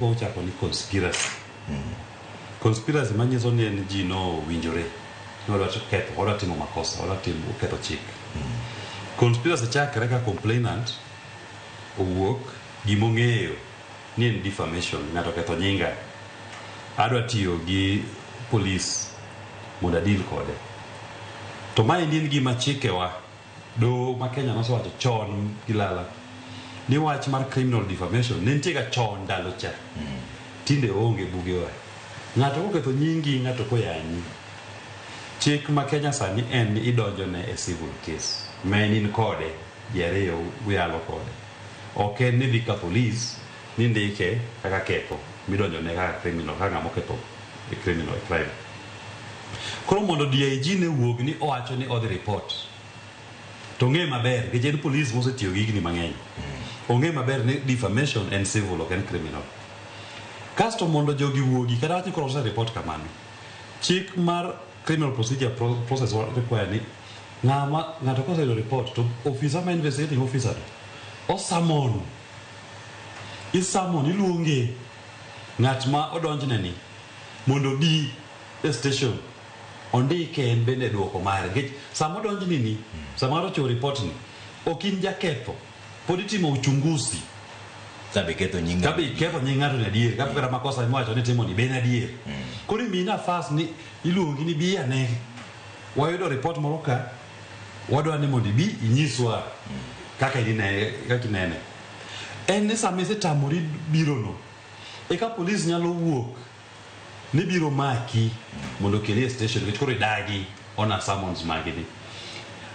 Ochako ni conspiracy. Conspiracy manyiso ni en ji nowinjore ni wadwa ketho, wadwa timo makosa, wadwa timo ketho chik. Conspiracy chakre ka complainant owuok gimong'eyo ni en defamation, ng'ato oketho nyinga, adwa tiyo gi police mondo adil kode. To maendi en gima chikewa Doho ma Kenya nosewacho chon gi lala ni wach mar criminal defamation ne nitie ga chon ndalo cha. Tinde oonge bugewa. Ng'ato koketho nyingi, ng'ato koyanyi. Chik ma Kenya sani en ni idonjone e civil case ma en in kode, ji ariyo uyalo kode. Ok en ni idhi ka police ni ndike kaka ketho midonjone kaka criminal, kaka ng'ama oketho e criminal e crime. Koro mondo DIG ne wuog ni owacho ni odhi report to ong'e maber nikech en police mosetiyo gi higni mang'eny. Ong'e maber ni defamation en civil ok en criminal. Kasto mondo jogi wuogi kata wach ni koro ose report kamano. Chik mar criminal procedure process require ni ng'ama ng'ato koseyudo report to ofisa ma investigating officer no o summon i summon iluonge ng'at ma odonjne ni mondo obi e station ondike en bende duoko mare nikech sama odonjni ni sama ng'ato ochiwo report ni ok in jaketho pod itimo uchunguzi Kabe ketho nying kabe iketho nying ng'ato ni adier kabe kata makosa miwacho ni timo ni be en adier koro imiyi nafas ni iluongi ni bi ane wayudo report moro ka wadwa ni mondo ibi inyiswa kaka inene kaka inene en ni sama isetamori birono eka polis nyalo wuok ni biro maki mondo okeli e station nikech koro idagi ona summons magi ni.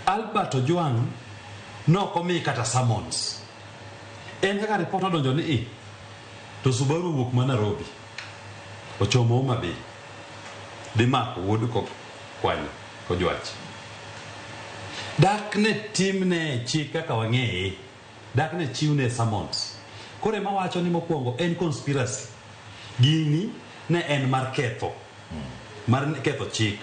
Albert Ojwang nok omi kata summons. En kaka report odonjo ni i to Subaru owuok ma Nairobi ochomo Homa Bay dhi mako wuod Kokwanyo Kojwach. Dak ne timne chik kaka wang'eye. Dak ne chiwne summons. Koro ema wacho ni mokwongo en conspiracy. Gini ne en mar ketho. Mar ketho chik.